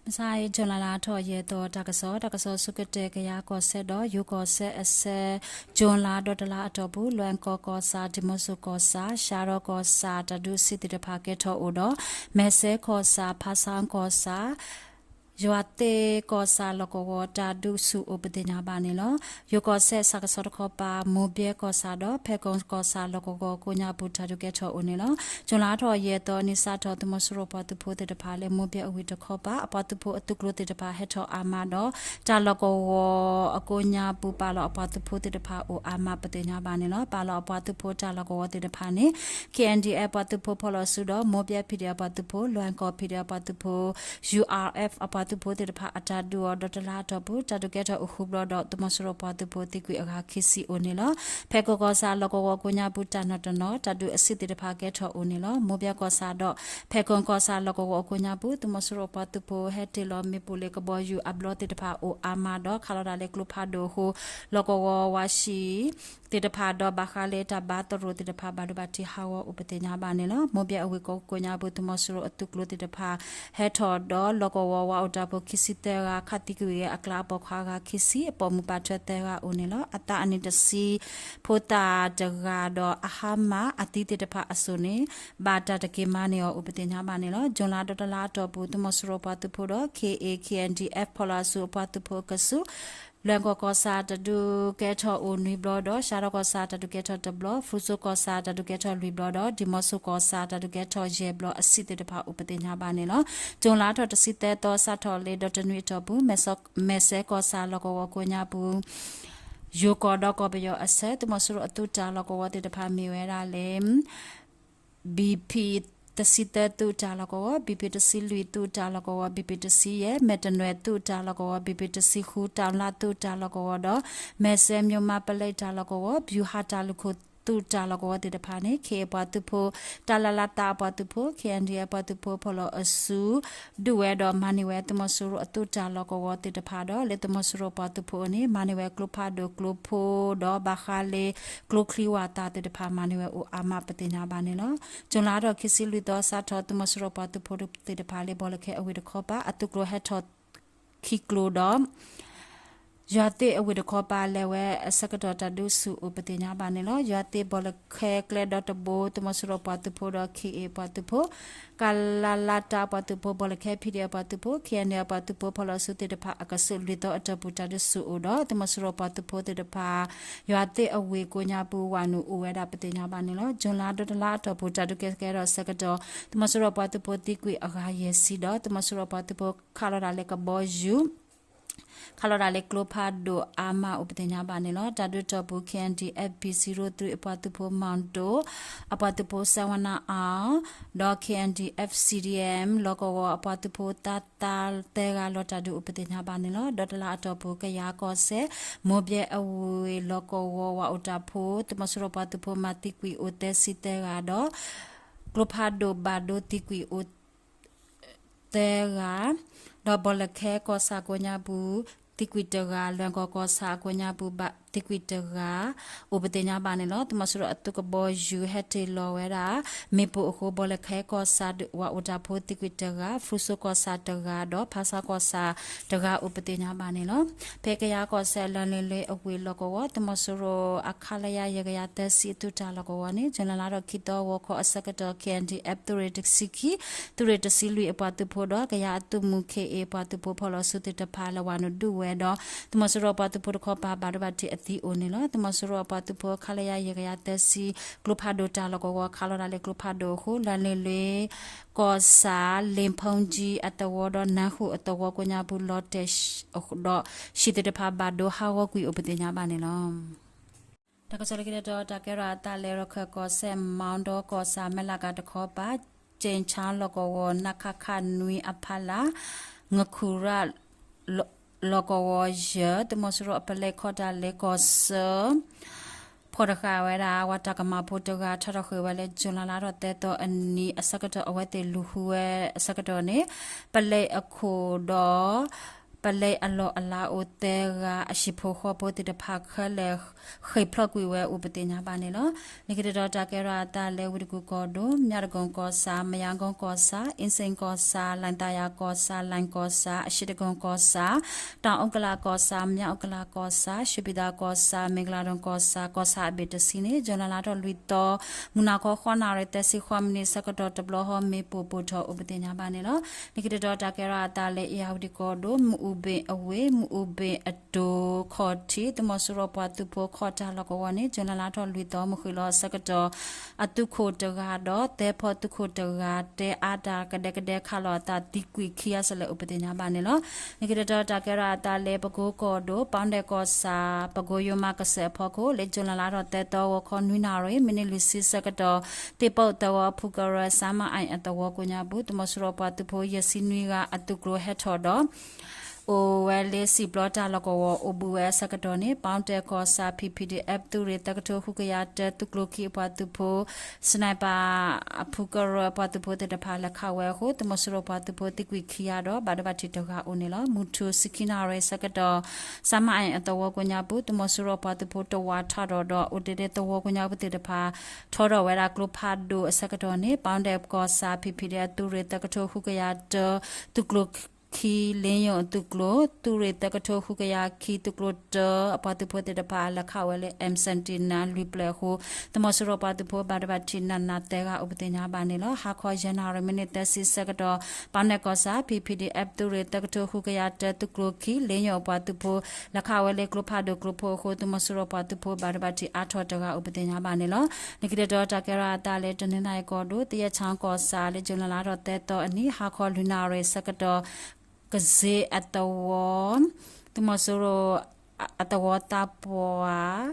မဆါအံၤ ကၠူၤလါလါထီၣ်ယဲၢ်သီ တၢ်ကစီၣ်, တၢ်ကစီၣ်ဆူကတၢၢ် ကယၤကီၢ်စဲၣ်ဒီး ယိၤကီၢ်စဲၣ်အဆၢ, ကၠူၤလါဒီတလါအတီၢ်ပူၤ လွဲၢ်ကီၢ်ကီၢ်ဆၣ်, ဒံၣ်မိၣ်စိကီၢ်ဆၣ်, ရှါရီကီၢ်ဆၣ် တၢ်ဒုးအဆံးသ့ၣ်တဖၣ်ကဲထီၣ်အိၣ်ဒီး မဲၢ်စဲကီၢ်ဆၣ်, ဖါဆၣ်ကီၢ်ဆၣ် ယွၤသ့ၣ်ကီၢ်ဆၣ်လီၢ်ကဝီၤ တၢ်ဒုးဆူၣ်အိၣ်ပသ့ၣ်ညါဘၣ်န့ၣ်လီၤ. ယိၤကီၢ်စဲၣ်ဆၣ်ကဆီတခီပၤ မိၢ်ဘဲကီၢ်ဆၣ်ဒီး ဖဲကီၢ်ကီၢ်ဆၣ်လီၢ်ကဝီၤကိးညါပူၤ တၢ်ဒုးကဲထီၣ်အိၣ်န့ၣ်လီၤ. ကၠူၤလါထီၣ်ယဲၢ်သီနံၤစးထီၣ် သုးမီၤစိရိၤပှၤသုးဖိသ့ၣ်တဖၣ် လၢမိၢ်ဘဲအဝ့ၢ်တခီပၤ အပှၤသုးဖိအသုးကျိၤသ့ၣ်တဖၣ် ဟဲထီၣ်အါမးဒီး တၢ်လီၢ်ကဝီၤအကိးညါပူၤ ပာ်လီၤအပှၤသုးဖိသ့ၣ်တဖၣ်အိၣ်အါမးပသ့ၣ်ညါဘၣ်န့ၣ်လီၤ. ပာ်လီၤအပှၤသုးဖိတၢ်လီၢ်ကဝီၤသ့ၣ်တဖၣ်န့ၣ် ခ့ၣ်အဲၣ်ဒံၣ်အဲၣ် ပှၤသုးဖိဖီၣ်လီၤစုဒီး မိၢ်ဘဲ ဖံဒံၣ် အပှၤသုးဖိ, လွဲၢ်ကီၢ် ဖံဒံၣ် အပှၤသုးဖိ, ယူၤအါအၣ်အၣ် အပှၤသုးဖိသ့ၣ်တဖၣ် အတၢ်ဒုးအီၤဒီတလါအတီၢ်ပူၤ တၢ်ဒုးကဲထီၣ်အိၣ်ဃုဘျီဒီး သုးမီၤစိရိၤပှၤသုးဖိသံကွံာ်အဂၤခံဆံအိၣ်န့ၣ်လီၤ. ဖဲကီၢ်ကီၢ်ဆၣ်လီၢ်ကဝီၤကိးညါပူၤ တၢ်နီၢ်တနီၢ် တၢ်ဒုးအဆံးသ့ၣ်တဖၣ်ကဲထီၣ်အိၣ်န့ၣ်လီၤ. မိၢ်ဘဲကီၢ်ဆၣ်ဒီး ဖဲကီၢ်ကီၢ်ဆၣ်လီၢ်ကဝီၤအကိးညါပူၤ သုးမီၤစိရိၤပှၤသုးဖိဟဲတ့ၢ်လီၤမ့ၣ်ပိၢ်လၢကဘီယူၤအဘျီသ့ၣ်တဖၣ်အိၣ်အါမးဒီး ခးလီၤတၢ်လၢကျိဖးဒိၣ်အဃိ လီၢ်ကဝီၤဝါဆံး သ့ၣ်တဖၣ်ဒီးဘၣ်ဃးလၢတၢ်ဘါသရိာ်သ့ၣ်တဖၣ် ဘၣ်ဒိဘၣ်ထံးဟးဂီၤအိၣ်ပသ့ၣ်ညါဘၣ်န့ၣ်လီၤ. မိၢ်ဘဲအဝ့ၢ်ကိးညါပူၤ သုးမီၤစိရိၤအသုးကျိၤသ့ၣ်တဖၣ် ဟဲထီၣ်ဒီးလီၢ်ကဝီၤဝါအိၣ်တၢ်ဖိခံဆံသၢဂၤ ခးသံကွံာ်ဂ့ၤအကျါအပိာ်ခွါအဂၤခံဆံ အပိာ်မုၣ်ပာ်ထွဲသၢဂၤအိၣ်န့ၣ်လီၤ. အသးအနံၣ်တဆံ ဖိသၣ်တဂၤဒီးအဟါမၢ်အသံသ့ၣ်တဖၣ်အစိၣ်န့ၣ် ဘၣ်တၢ်တက့ၤမၤန့ၢ်အီၤအိၣ်ပသ့ၣ်ညါဘၣ်န့ၣ်လီၤ. ကၠူၤလါဒီတလါအတီၢ်ပူၤ သုးမီၤစိရိၤပှၤသုးဖိဒီး ခ့ၣ်အ့ၣ် ခ့ၣ်အဲၣ်ဒံၣ်အဲၣ် ဖီၣ်လီၤအစုအပှၤသုးဖိအကဆူး လွဲၢ်ကီၢ်ကီၢ်ဆၣ်တၢ်ဒုးကဲထီၣ်အိၣ်နွံဘျီဒီး ရှါရီကီၢ်ဆၣ်တၢ်ဒုးကဲထီၣ်တဘျီ, ဖရူစိကီၢ်ဆၣ်တၢ်ဒုးကဲထီၣ်လွံၢ်ဘျီဒီး ဒံၣ်မိၣ်စိကီၢ်ဆၣ်တၢ်ဒုးကဲထီၣ်ယဲၢ်ဘျီအဆံးသ့ၣ်တဖၣ်အိၣ်ပသ့ၣ်ညါဘၣ်န့ၣ်လီၤ. ကၠူၤလါထီၣ်တဆံသၢသီစးထီၣ်လၢဒီတနွံအတီၢ်ပူၤ မဲၢ်စဲကီၢ်ဆၣ်လီၢ်ကဝီၤကိးညါပူၤ ယိၤကီၢ်ဒီးကီၢ်ပယီၤအဆၢ သုးမီၤစိရိၤအသုးတၢ်လီၢ်ကဝီၤသ့ၣ်တဖၣ်မ့ၢ်ဝဲဒၣ်လၢ ဘံၣ်ဖံၣ်တဆံသၢသုးတၢ်လီၢ်ကဝီၤ, ဘံၣ်ဖံၣ်တဆံလွံၢ်သုးတၢ်လီၢ်ကဝီၤ, ဘံၣ်ဖံၣ်တဆံယဲၢ် မဲၢ်တနွဲၣ်သုးတၢ်လီၢ်ကဝီၤ, ဘံၣ်ဖံၣ်တဆံဃု တၢ်လၢသုးတၢ်လီၢ်ကဝီၤဒီး မဲၢ်စဲမိၢ်မးပလဲတၢ်လီၢ်ကဝီၤ ဘျူၤဟးတၢ်လူၢ်ခိၣ်သုးတၢ်လီၢ်ကဝီၤသ့ၣ်တဖၣ်န့ၣ် ခ့ၣ်အ့ၣ်ပှၤသုးဖိ တၢ်လၢလၢတၢ်အပှၤသုးဖိ ခ့ၣ်အဲၣ်ဒံၣ်အဲၣ်ပှၤသုးဖိဖီၣ်လီၤအစု ဒုးဝဲဒီးမၤန့ၢ်ဝဲသုးမီၤစိရိၤအသုးတၢ်လီၢ်ကဝီၤသ့ၣ်တဖၣ်ဒီး လၢသုးမီၤစိရိၤပှၤသုးဖိအအိၣ်န့ၣ် မၤန့ၢ်ဝဲကျိဖးဒိၣ်ကျိဖိဒီးဘၣ်ဃးလၢ ကျိချံဝၣ်သၣ်သ့ၣ်တဖၣ်မၤန့ၢ်ဝဲအိၣ်အါမးပသ့ၣ်ညါဘၣ်န့ၣ်လီၤ. ကၠူၤလါထီၣ်ခံဆံလွံၢ်သီစးထီၣ် သုးမီၤစိရိၤပှၤသုးဖိသ့ၣ်တဖၣ်လၢဘီလၢခဲအဝ့ၢ်တခီပၤ အသုးကျိၤဟဲထီၣ်ခံကျိၤဒီး ယွၤသ့ၣ်အဝ့ၢ်တခီပၤလဲၤဝဲအဆၢကတီၢ်တၢ်ဒုးဆူၣ်အိၣ်ပသ့ၣ်ညါဘၣ်န့ၣ်လီၤ. ယွၤသ့ၣ်ဘီလၢခဲကျဲဒီတဘိ သုးမီၤစိရိၤပှၤသုးဖိဒီး ခ့ၣ်အ့ၣ်ပှၤသုးဖိ ကလလတၢ်ပှၤသုးဖိ ဘီလၢခဲ ဖံဒံၣ်အပှၤသုးဖိ ခ့ၣ်အဲၣ်ဒံၣ်အပှၤသုးဖိဖီၣ်လီၤစုသ့ၣ်တဖၣ်အကဆူး လွံၢ်သီအတီၢ်ပူၤတၢ်ဒုးဆူၣ်အိၣ်ဒီး သုးမီၤစိရိၤပှၤသုးဖိသ့ၣ်တဖၣ် ယွၤသ့ၣ်အဝ့ၢ်ကိးညါပူၤဝၤနုာ်အိၣ်ဝဲဒၣ်ပသ့ၣ်ညါဘၣ်န့ၣ်လီၤ. ကၠူၤလါဒီတလါအတီၢ်ပူၤတၢ်ဒုးကဲကဲထီၣ်အဆၢကတီၢ် သုးမီၤစိရိၤပှၤသုးဖိသံကွံာ်အဂၤယဲၢ်ဆံဒီး သုးမီၤစိရိၤပှၤသုးဖိခးလီၤတၢ်လၢကဘီယူၤ ခးလီၤတၢ်လၢကျိဖးဒိၣ်အါမးအိၣ်ပသ့ၣ်ညါဘၣ်န့ၣ်လီၤ. တၢ်ဒုးတီၢ်ပူၤ ခ့ၣ်အဲၣ်ဒံၣ်အဲၣ် ဘံၣ်စံရိသရံး အပှၤသုးဖိမၣ်ဒိၣ် အပှၤသုးဖိ စဲဝနၣ်အၣ် ဒီး ခ့ၣ်အဲၣ်ဒံၣ်အဲၣ် စံဒံၣ်အဲၣ် လီၢ်ကဝီၤအပှၤသုးဖိသၢသၢဂၤလီၤတၢ်ဒုးအိၣ်ပသ့ၣ်ညါဘၣ်န့ၣ်လီၤ. ဒီတလါအတီၢ်ပူၤ ကယၤကီၢ်စဲၣ် မိၢ်ဘဲအဝ့ၢ်လီၢ်ကဝီၤဝၤအိၣ်တၢ်ဖိ သုးမီၤစိရိၤပှၤသုးဖိမၤသံကွံာ်အိၣ်သၢဆံသၢဂၤဒီး ကျိဖးဒိၣ်ဘၣ်ဒိသံကွံာ်အိၣ် သၢဂၤ, ဒီးဘီလၢခဲကီၢ်ဆၣ်ကိးညါပူၤ သံကွံာ်တဂၤ, လွဲၢ်ကီၢ်ကီၢ်ဆၣ်အကိးညါပူၤဘၣ်သံကွံာ်တဂၤ အိၣ်ပသ့ၣ်ညါဘၣ်န့ၣ်လီၤ. သုးမီၤစိရိၤအသုးကဘီယူၤဟဲတ့ၢ်လီၤဝဲဒၣ် မ့ၣ်ပိၢ်အဃိ ဘီလၢခဲကီၢ်ဆၣ်ဝၤအိၣ်တၢ်ဖိသံကွံာ်တဂၤ, ဖရူစိကီၢ်ဆၣ်တဂၤ ဒီးဖါဆါကီၢ်ဆၣ်တဂၤအိၣ်ပသ့ၣ်ညါဘၣ်န့ၣ်လီၤ. ဖဲကယၤကီၢ်စဲၣ်လါလဲၤလွဲအဝ့ၢ်လီၢ်ကဝီၤ သုးမီၤစိရိၤအ ခလရ ယဲၢ်ကယၤသၢဆံအသုးတၢ်လီၢ်ကဝီၤန့ၣ် ကၠူၤလါလါထီၣ်ခံသီဂီၤခီအဆၢကတီၢ် ခ့ၣ်အဲၣ်ဒံၣ်အဲၣ် သုးရ့ၣ်တဆံခံ, သုးရ့ၣ်တဆံလွံၢ်အပှၤသုးဖိဒီး ကယၤအသုးမုၢ် ခ့ၣ်အ့ၣ် ပှၤသုးဖိဖီၣ်လီၤစုသ့ၣ်တဖၣ် လဲၤဝၤနုာ်ဒုးဝဲဒီး သုးမီၤစိရိၤပှၤသုးဖိတခီပၤ ဘၣ်ဒိဘၣ်ထံးအသံအိၣ်န့ၣ်လီၤ. သုးမီၤစိရိၤအပှၤသုးဖိ ခလရ ယဲၢ်ကယၤသၢဆံ ကျိဖးဒိၣ်တၢ်လီၢ်ကဝီၤ ခးလီၤတၢ်လၢကျိဖးဒိၣ်အဃိ လါလဲၤလွဲ ကီၢ်ဆၣ် လ့ၣ်ဖီကၠံအသဝီဒီး နၢ်ဟူၣ်အသဝီကိးညါပူၤ လီၤတဲာ်ဒီး ဟံၣ်သ့ၣ်တဖၣ်ဘၣ်ဒိဟးဂီၤကွံာ်အိၣ်ပသ့ၣ်ညါဘၣ်န့ၣ်လီၤ. တၢ်ကစီၣ်လၢခံတတီၤ တၢ်ကဲထီၣ်အသးလၢ ရခၢၣ်ကီၢ်စဲၣ် မီဒီကီၢ်ဆၣ် မဲၢ်လးကၤတခီပၤ ကၠ့ၣ်ဆၣ်လီၢ်ကဝီၤ နခခ နွံအဖီလာ် ငခူၣ်ရၣ် လီၢ်ကဝီၤယဲၢ် သုးမီၤစိရိၤအပလဲခီတၢ်လၢကီၢ်ဆၢ ဖီၣ်တဃာ်ဝဲဒၣ် ဝၤတၢ်ကမၣ်ဖိတဂၤ ထီထီၣ်ဃ့ၢ်ဝဲလၢ ကၠူၤလါလါထီၣ်သၢသီအနံၤအဆၢကတီၢ် အဝဲသ့ၣ်လူၤဃုဝဲအဆၢကတီၢ်န့ၣ် ပလဲအခိၣ်ဒီး ပလဲအလီၢ်အလၤအိၣ်သၢဂၤ အဟံၣ်ဖိဃီဖိသ့ၣ်တဖၣ်ခဲလၢာ် ဃ့ၢ်ဖျိးကွံာ်ဝဲအိၣ်ပသ့ၣ်ညါဘၣ်န့ၣ်လီၤ. လၢခံတတီၤတၢ်ကဲထီၣ်အသးလၢဝ့ၢ်တကူၣ်ကီၢ်ဒိၣ် မၠၣ်တကိၣ်ကီၢ်ဆၣ် မယါကိၣ်ကီၢ်ဆၣ် အ့စ့ၣ်ကီၢ်ဆၣ် လၣ်သၣ်ယါကီၢ်ဆၣ် လၣ်ကီၢ်ဆၣ် အၡ့တကိၣ်ကီၢ်ဆၣ် တၢ်အူကလးကီၢ်ဆၣ် မၠၣ်အူကလးကီၢ်ဆၣ် ရွှေပြည်သာကီၢ်ဆၣ် မ့ၢ်ကလးဒိၣ်ကီၢ်ဆၣ် ကီၢ်ဆၣ်အဘ့ၣ်တဆံန့ၣ် ကၠူၤလဲလါထီၣ်လွံၢ်သီ မုၢ်နၤခီဃိးနၣ်ရံၣ်သၢဆံဃိးမံးနံးဆၢကတီၢ်တဘျီဃီမ့ၣ်ပိၢ်ပိၢ်ထီၣ်အိၣ်ပသ့ၣ်ညါဘၣ်န့ၣ်လီၤ. လၢခံတတီၤတၢ်ကဲထီၣ်အသးလၢအ့ၣ်ယၣ်ဝတံၣ်ကီၢ်ဒိၣ် မုၢ်အူဘ့ၣ်အဝ့ၢ် မုၢ်အူဘ့ၣ်အတိၤခီၣ်ထံး သုးမီၤစိရိၤပှၤသုးဖိခီၣ်တၢ်လီၢ်ကဝီၤန့ၣ် ကၠူၤလဲလါထီၣ်လွံၢ်သီမုၢ်ဃ့ၢ်လီၤအဆၢကတီၢ် အသုးခိၣ်တဂၤဒီး သၢဖီသုးခိၣ်တဂၤ တဲအါတၢ်ကဒဲကဒဲခးလီၤအသးသံကွံာ်ခံဂၤစဲလဲၣ်အိၣ်ပသ့ၣ်ညါဘၣ်န့ၣ်လီၤ. လၢခံတတီၤတၢ်ကဲထီၣ်အသးလၢပကိကီၢ်ဒိၣ် ပီၣ်ဒဲၣ်ကီၢ်ဆၣ် ပကိယိၤမးကစၢၢ်အဖီခိၣ် လၢကၠူၤလဲလါထီၣ်သၢသီဂီၤခီနွံနၣ်ရံၣ် မံးနံးလွံၢ်ဆံဆၢကတီၢ် သ့ၣ်ပိၣ်သဝီအဖုကရၢ စၣ်မးအံၣ်အသဝီကိးညါပူၤ သုးမီၤစိရိၤပှၤသုးဖိယဲၢ်ဆံနွံဂၤအသုးကျိၤဟဲထီၣ်ဒီး အိၣ်ဝဲလၢစံၣ်ပျီတၢ်လီၢ်ကဝီၤအိၣ်ဘှံးဝဲအဆၢကတီၢ်န့ၣ် ပီၣ်ဒဲၣ်ကီၢ်ဆၣ် P P D F သုးရ့ၣ်သၢကထိဃုကယၤတၢ သုးကျိၤခံအပှၤသုးဖိ sniper အဖုကရၢအပှၤသုးဖိသ့ၣ်တဖၣ်လဲၤခးဝဲအဃိ သုးမီၤစိရိၤပှၤသုးဖိသံကွံာ်ခံဂၤဒီး ဘၣ်ဒိဘၣ်ထံးတဂၤအိၣ်န့ၣ်လီၤ. မုၢ်ထူၣ်ဆံခံနၣ်ရံၣ်ဆၢကတီၢ် စၣ်မးအံၣ်အသဝီကိးညါပူၤ သုးမီၤစိရိၤပှၤသုးဖိတဝးထီၣ်ဒီး အိၣ်တ့ၢ်လၢသဝီကိးညါပူၤသ့ၣ်တဖၣ် ထီထီၣ်ဝဲဒၣ်ကျိဖးဒိၣ်အဆၢကတီၢ်န့ၣ် ပီၣ်ဒဲၣ်ကီၢ်ဆၣ် P P D F သုးရ့ၣ်သၢကထိဃုကယၤတၢ သုးကျိၤ ခံ လ့ယိၣ်သုးကျိၤ သုးရ့ၣ်သၢကထိဃုကယၤခံ သုးကျိၤတၢ အပှၤသုးဖိသ့ၣ်တဖၣ် လဲၤခးဝဲလၢ M seventeen နၢ်လွံၢ်ဖျၢၣ်အဃိ သုးမီၤစိရိၤပှၤသုးဖိဘၣ်ဒိဘၣ်ထံးနးနးသၢဂၤအိၣ်ပသ့ၣ်ညါဘၣ်န့ၣ်လီၤ. ဟါခီယဲၢ်နၣ်ရံၣ်မံးနံးသၢဆံဆၢကတီၢ် ပီၣ်ဒဲၣ်ကီၢ်ဆၣ် P P D F သုးရ့ၣ်သၢကထိဃုကယၤတၢ သုးကျိၤခံ လ့ယိၣ်အပှၤသုးဖိ လဲၤခးဝဲလၢကျိဖးဒိၣ်ကျိဖိအဃိ သုးမီၤစိရိၤပှၤသုးဖိဘၣ်ဒိဘၣ်ထံးအါထီၣ်တဂၤအိၣ်ပသ့ၣ်ညါဘၣ်န့ၣ်လီၤ. လၢခံတတီၤတၢ်ကဲထီၣ်အသးလၢတနီသရံၣ်ကီၢ်ဒိၣ် သယဲၣ်ဆၣ်ကီၢ်ဆၣ် လၢကၠူၤလဲလါထီၣ်သၢသီအနံၤ ဟါခီလွံၢ်နၣ်ရံၣ်ဆၢကတီၢ် ကစ့အသဝီ သုးမီၤစိရိၤအသဝီသးပှၢ်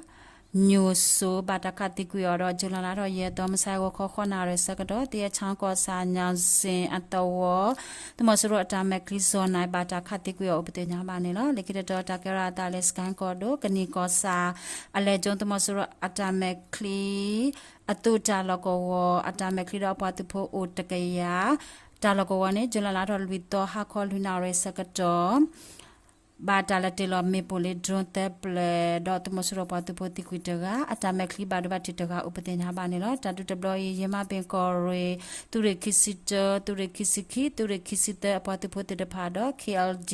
ညိၣ်စိ ဘၣ်တၢ်ခးသံကွံာ်အီၤဒီး ကၠူၤလဲလါထီၣ်ယဲၢ်သီ မုၢ်ဆါဂီၤခီဃိးနၣ်ရံၣ်ဆၢကတီၢ် သယဲၣ်ဆၣ်ကီၢ်ဆၣ် ညၣ်စ့ၣ်အသဝီ သုးမီၤစိရိၤအတၢ်မဲာ်ချံစီၣ်နၢ် ဘၣ်တၢ်ခးသံကွံာ်အီၤအိၣ်ပသ့ၣ်ညါဘၣ်န့ၣ်လီၤ. လၢခံတတီၤတၢ်ကဲထီၣ်အသးလၢ စကဲၣ်ကီၢ်ဒိၣ် ကနံၣ်ကီၢ်ဆၣ် အလဲၤကၠိ သုးမီၤစိရိၤအတၢ်မဲာ်ချံ အသုးတၢ်လီၢ်ကဝီၤ အတၢ်မဲာ်ချံဒီးအပှၤသုးဖိအိၣ်တကယၤ တၢ်လီၢ်ကဝီၤန့ၣ် ကၠူၤလဲလါထီၣ်လွံၢ်သီ ဟါခီလွံၢ်နၣ်ရံၣ်ဆၢကတီၢ် ဘၣ်တၢ်လဲၤတ့ၢ်လီၤမ့ၣ်ပိၢ်လၢ drone သၢဖျၢၣ် ဒီးသုးမီၤစိရိၤပှၤသုးဖိသံကွံာ်တဂၤ အတၢ်မဲာ်ချံဘၣ်ဒိဘၣ်ထံးတဂၤအိၣ်ပသ့ၣ်ညါဘၣ်န့ၣ်လီၤ. တၢ်ဒုးတဘျီအံၤ ယမၤဘ့ၣ်ကီၢ်ရ့ၣ် သုးရ့ၣ်ခံဆံတၢ သုးရ့ၣ်ခံဆံခံ သုးရ့ၣ်ခံဆံသၢ အပှၤသုးဖိသ့ၣ်တဖၣ်ဒီး K L D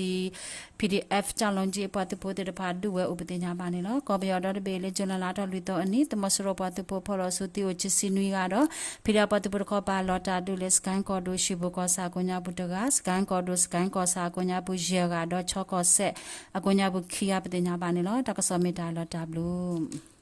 PDF ကၠၣ်လီၤကၠံ အပှၤသုးဖိသ့ၣ်တဖၣ်ဒုးဝဲအိၣ်ပသ့ၣ်ညါဘၣ်န့ၣ်လီၤ. ကီၢ်ပယီၤဒီတဘ့ၣ်လၢ ကၠူၤလဲလါထီၣ်လွံၢ်သီအနံၤ သုးမီၤစိရိၤပှၤသုးဖိဖီၣ်လီၤဆူသံအိၣ်ခံဆံနွံဂၤဒီး ဖံးဒဲးအပှၤသုးဖိတခီပၤလီၤတၢ်ဒုးလၢ စကဲၣ်ကီၢ်ဒိၣ် ရွှေဘိုကီၢ်ဆၣ်အကိးညါပူၤတဂၤ စကဲၣ်ကီၢ်ဒိၣ် စကဲၣ်ကီၢ်ဆၣ်အကိးညါပူၤ ယဲၢ်ဂၤဒီး ခၠီကီၢ်စဲၣ်အကိးညါပူၤခံဂၤပသ့ၣ်ညါဘၣ်န့ၣ်လီၤ. တၢ်ကစီၣ်မ့ၢ်တၢ်လီၤတၢ်ဘျုး